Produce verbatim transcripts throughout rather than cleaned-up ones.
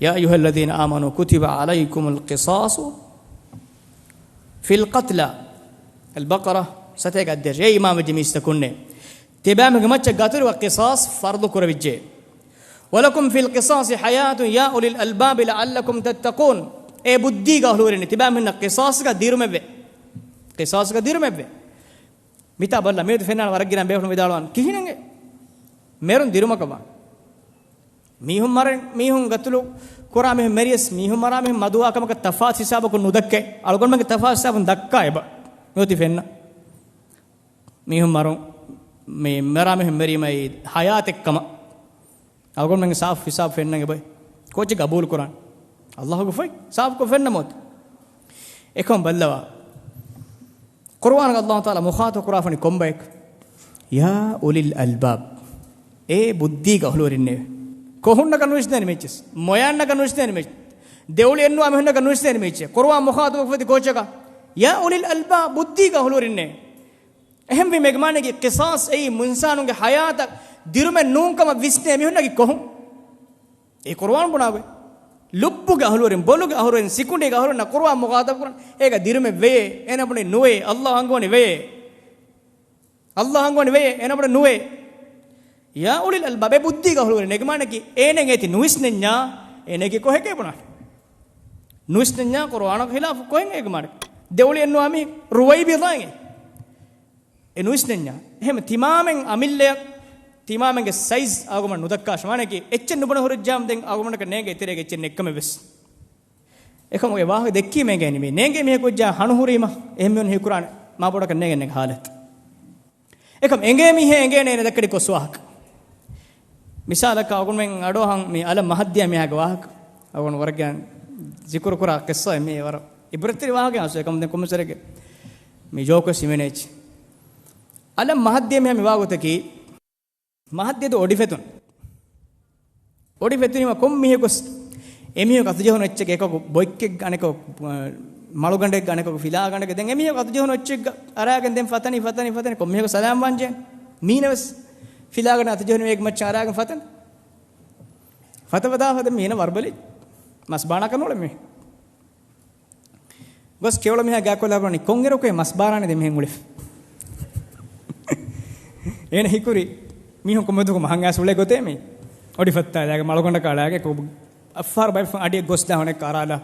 يا أيها الذين آمنوا كتب عليكم القصاص في القتلى. البقرة، ސަތޭކަ އަށްދެއް. އޭ އީމާންވެއްޖެ މީސްތަކުންނޭ، ތިބާމެންގެ މައްޗަށް ގަތުރުވާ ޤިޞާޞް ފަރުޟު ކުރެވިއްޖެ. ولكم في القصاص حياة يا أولي الألباب لعلكم تتقون. އޭ ބުއްދީގެ އަހުލުވެރިން، ތިބާމެންނަށް ޤިޞާޞްގަ ދިރުމެއްވޭ. ޤިޞާޞްގަ ދިރުމެއްވޭ. މިތާ ބައްލަ މިއަދު ފެންނާނެ ވަރަށް ގިނަ ބޭފުޅުން ވިދާޅުވާން ކިހިނެއް މެރުން ދިރުމަކަށް ވާން. މީހުން މަރެ، މީހުން ގަތުލު ކުރާ މީހުން މެރިޔަސް، މީހުން މަރާ މީހުން މަދުވާ ކަމަކަށް ތަފާސް ހިސާބަކުން ނުދައްކައި. އަޅުގަނޑުމެންގެ ތަފާސް ހިސާބުން ދައްކާ އެބަ. ނުވަތި ފެންނަ. މީހުން މަރުން، މި މަރާ މީހުން މެރީމައީ ޙަޔާތެއް ކަމަށް. އަޅުގަނޑުމެންގެ ސާފު ހިސާބު ފެންނަން އެބަ. ކޯޗެއް ގަބޫލު ކުރާން. ﷲގެ ފޮތް ސާފުކޮށް ފެންނަމު އޮތީ. އެކަމް ބައްލަވާ. ޤުރުއާންގަ ﷲ ތަޢާލާ މުޚާޠަބު ކުރާފަނީ ކޮންބަޔަކު؟ يا أولي الألباب. އޭ ބުއްދީގެ އަހުލުވެރިންނޭވެ. ކޮހުންނަކަށް ނުވިސްނޭނެ މިއެއްޗެސް. މޮޔަންނަކަށް ނުވިސްނޭނެ މިއެއްޗެއް. ދެއުޅި އެއްނުވާ މީހުންނަކަށް ނުވިސްނޭނެ މިއެއްޗެއް. ޤުރުއާން މުޚާޠަބު ކޮށްފަދީ ކޯޗަކަށް؟ يا أولي الألباب، ބުއްދީގެ އަހުލުވެރިންނޭ. އެހެންވީމަ އޭގެ މާނައަކީ ޤިޞާޞް އެއީ އިންސާނުންގެ ޙަޔާތަށް ދިރުމެއް ނޫންކަމަށް ވިސްނޭ މީހުންނަކީ ކޮހުން. އެ ޤުރުއާން ބުނާގޮތް. ލުއްބުގެ އަހުލުވެރިން، ބޮލުގެ އަހުލުވެރިން، ސިކުނޑީގެ އަހުލުވެރިންނަށް ޤުރުއާން މުޚާޠަބު ކުރަން. އޭގަ ދިރުމެއް ވެޔޭ، އޭނަ ބުނީ ނުވޭ، ﷲ އަންގަވަނީ ވެޔޭ. ﷲ އަންގަވަނީ ވެޔޭ، އޭނަ ބުނީ ނުވޭ. يا أولي الألباب، އޭ ބުއްދީގެ އަހުލުވެރިން. އޭގެ މާނައަކީ އޭނައަށް އޭތި ނުވިސްނެންޏާ، އޭނައަކީ ކޮހެކޭ ބުނާނެ. ނުވިސްނެންޏާ ޤުރުއާނަށް ޚިލާފު ކޮހެއް އޭގެ މާނައަކީ؟ ދެއުޅި އެއްނުވާ މީހެއް ރުވައިބިޟާއެއް. އެ ނުވިސްނެންޏާ. އެހެން ތިމާމެން އަމިއްލަޔަށް، ތިމާމެންގެ ސައިޒް އަޅުގަނޑުމެން ނުދައްކާށޭ. މާނައަކީ އެއްޗެއް ނުބުނެ ހުރެއްޖާމަ ދެން އަޅުގަނޑަކަށް ނޭނގޭ އެތެރޭގަ އެއްޗެއް ނެތްކަމެއް ވެސް. އެކަމު އެ ވާހަކަ ދެއްކީމަ އެނގޭނީ މީ. ނޭނގޭ މީހަކު ވެއްޖާ ހަނު ހުރީމަ، އެހެން މީހުން ހީކުރާނެ މާބޮޑަކަށް ނޭނގޭނެ ހާލަތު. އެކަމު އެނގޭ މީހޭ އެނގޭނެ އޭނަ ދައްކަނީ ކޮސް ވާހަކަ. މިސާލަކަށް އަޅުގަނޑުމެން އަޑުއަހަން މި އަލަށް މަހަށްދިޔަ މީހާގެ ވާހަކަ. އަޅުގަނޑު ވަރަށް ގިނަ ޒިކުރު ކުރާ ޤިއްޞާއެއް މީ ވަރަށް ޢިބްރަތްތެރި ވާހަކައެއް. އަސްލު އެކަމު ދެން ކޮންމެސް ވަރެއްގެ މި ޖޯކުވެސް ހިމެނޭ އެއްޗެއް. އަލަށް މަހަށްދިޔަ މީހާ މި ވާގޮތަކީ މަހަށްދިޔަ އޮޑި ފެތުން. އޮޑި ފެތުނީމަ ކޮން މީހަކު ވެސް އެމީހަކު އަތުޖެހުނު އެއްޗެއްގެ އެކަކު ބޮއްކެއްގަ އަނެކަކު، އަ، މަޅުގަނޑެއްގަ އަނެކަކު ފިލާގަނޑެއްގަ. ދެން އެމީހަކު އަތުޖެހުނު އެއްޗެއްގަ އަރާގެން ދެން ފަތަނީ، ފަތަނީ، ފަތަނީ ކޮން މީހަކު ސަލާމް ވާންޖެހޭ؟ މީނަ ވެސް ފިލާގަނޑަށް އަތުޖެހުނީމަ އޭގެ މައްޗަށް އަރާގެން ފަތަން. ފަތަފަތާފަ ދެން މީނަ ވަރުބަލި މަސް ބާނާކަށް ނޫޅެ މީ. ގޮސް ކެޔޮޅު މީހާ ގާތްކޮށްލާ ބުނަނީ ކޮންއިރަކު އެ މަސް ބާރާނެ ދެ މިހެން އުޅެފަ. އޭނަ ހީކުރީ މީހުން ކޮންމެދުކު މަހަށް އައިސް އުޅޭ ގޮތޭ މީ. އޮޑި ފައްތާލާގެ މަޅުގަނޑަކަށް އަޅާގެ އަފްފާރު ބައިފުން އަޑިއަށް ގޮސްލާ ހޮނެއް ކަރާލާ.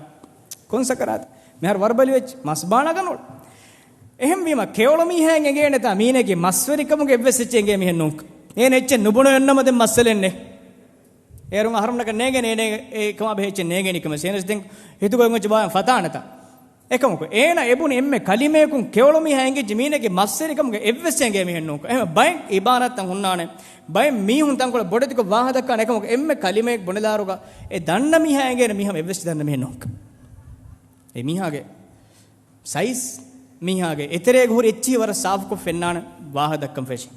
ކޮން ސަކަރާތެއް؟ މިހާރު ވަރުބަލި ވެއްޖެ މަސް ބާނާކަށް ނޫޅެ. އެހެންވީމަ ކެޔޮޅު މީހާއަށް އެނގޭނެތާ މީނައަކީ މަސްވެރިކަމުގެ އެއްވެސް އެއްޗެއް އެނގޭ މީހެއް ނޫންކަން. އޭނަ އެއްޗެއް ނުބުނެ އޮންނަމަ ދެން މައްސަލައެއް ނެތް. އޭރުން އަހަރުމެންނަކަށް ނޭނގޭނެ އޭނަ އެކަމާ ބެހޭ އެއްޗެއް ނޭނގޭނީ ކަމެއް. އޭނަސް ދެން ހިތުގައި އޮތް އެއްޗެއް ބާއިން ފަތާނެތާ. އެކަމަކު އޭނަ އެބުނި އެންމެ ކަލިމަޔަކުން ކެޔޮޅު މީހާ އެނގިއްޖެ މީނައަކީ މައްސަވެރިކަމުގެ އެއްވެސް އެނގޭ މީހެއް ނޫންކަން. އެހެން ބައެއް އިބާރާތްތައް ހުންނާނެ. ބައެއް މީހުން ތަންކޮޅެއް ބޮޑެތިކޮށް ވާހަކަ ދައްކާނެ. އެކަމަކު އެންމެ ކަލިމައެއް ބުނެލާއިރުގަ އެ ދަންނަ މީހާ އެނގޭނެ މީހާ އެއްވެސް ދަންނަ މީހެއް ނޫންކަން. އެ މީހާގެ ސައިޒް، މީހާގެ އެތެރޭގަ ހުރި އެއްޗިހި ވަރަށް ސާފުކޮށް ފެންނާނެ ވާހަކަ ދައްކަން ފެށި.